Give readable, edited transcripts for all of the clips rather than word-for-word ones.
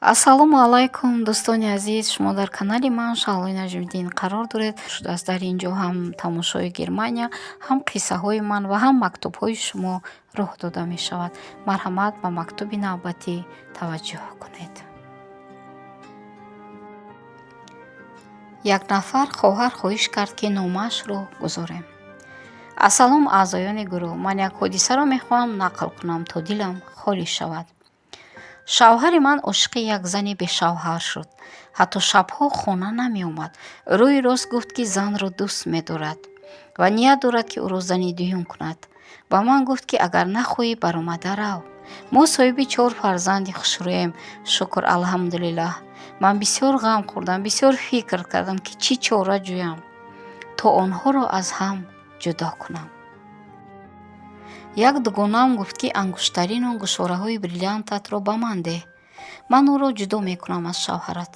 Ассалому алайкум, дӯстони азиз! Шумо дар канали ман, Шаҳлои Наҷмиддин, қарор доред. Шудааст. Дар ин ҷо ҳам тамошои Германия, ҳам қиссаҳои ман ва ҳам мактубҳои шумо роҳ дода мешавад. Марҳамат, ба мактуби навбатӣ таваҷҷӯҳ кунед. Як нафар хоҳар хоҳиш кард, ки номаашро гузорем. Ассалом, аъзоёни гурӯҳ! Ман як ҳодисаро мехоҳам нақл кунам, то дилам холӣ шавад. Шавҳари ман ошиқи як зани бешавҳар шуд. Ҳатто шабҳо хона намеомад. Рӯи рост гуфт, ки занро дӯст медорад ва ният дорад, ки ӯро зани дуюм кунад. Ба ман гуфт, ки агар нахоҳӣ, баромада рав. Мо соҳиби чор фарзанди хушрӯем, шукр, алҳамдулиллаҳ. Ман бисёр ғам хӯрдам, бисёр фикр кардам, ки чӣ чора ҷӯям, то онҳоро аз ҳам ҷудо кунам. Як дугонаам гуфт, ки ангуштарину гӯшвораҳои бриллиантатро ба ман деҳ, ман ӯро ҷудо мекунам аз шавҳарат.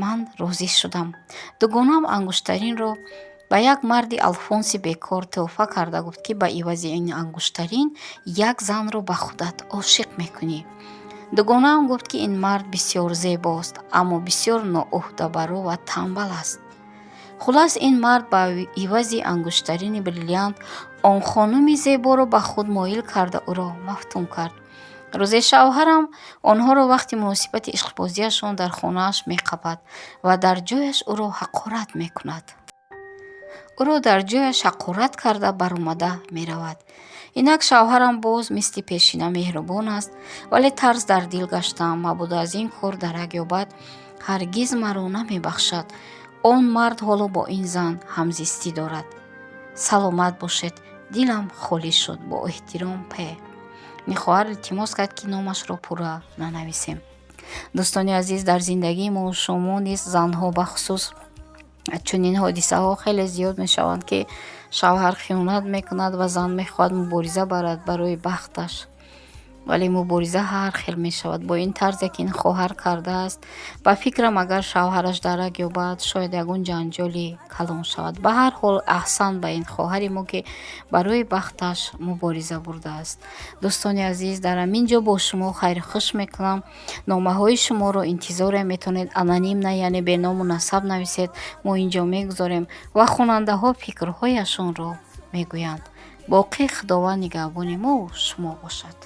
Ман розӣ шудам. Дугонаам ангуштаринро ба як марди алфонси бекор тӯҳфа карда гуфт, ки ба ивази ин ангуштарин як занро ба худат ошиқ мекунӣ. Дугонаам гуфт, ки ин мард бисёр зебост, аммо бисёр ноуҳдабарӯ ва тамбал аст. Хулас, ин мард ба ивази ангуштарини бриллиант он хонуми зеборо ба худ моил карда, ӯро мафтун кард. Рӯзе шавҳарам онҳоро вақти муносибати ишқбозиашон дар хонааш меқапад ва дар ҷояш ӯро ҳақорат мекунад. Ӯро дар ҷояш ҳақорат карда, баромада меравад. Инак шавҳарам боз мисли пешина меҳрубон аст, вале тарс дар дил гаштаам, мабодо аз ин кор дарак ёбад, ҳаргиз маро намебахшад. Он мард ҳоло бо ин зан ҳамзистӣ дорад. Саломат бошед, дилам холӣ шуд. Бо эҳтиром, П. Ин хоҳар илтимос кард, ки номашро пурра нанависем. Дӯстони азиз, дар зиндагии мо шумо низ, занҳо бахусус, чунин ҳодисаҳо хеле зиёд мешаванд, ки шавҳар хиёнат мекунад ва зан мехоҳад мубориза барад барои бахташ, вале мубориза ҳар хел мешавад. Бо ин тарзе, ки ин хоҳар кардааст, ба фикрам, агар шавҳараш дарак ёбад, шояд ягон ҷанҷоли калон шавад. Ба ҳар ҳол, аҳсан ба ин хоҳари мо, ки барои бахташ мубориза бурдааст. Дӯстони азиз, дар ҳамин ҷо бо шумо хайрхуш мекунам. Номаҳои шуморо интизорем. Метавонед анонимно, яъне беному насаб нависед, мо ин ҷо мегузорем ва хонандаҳо фикрҳояшонро мегӯянд. Боқӣ Худованд нигаҳбони мо шумо бошад.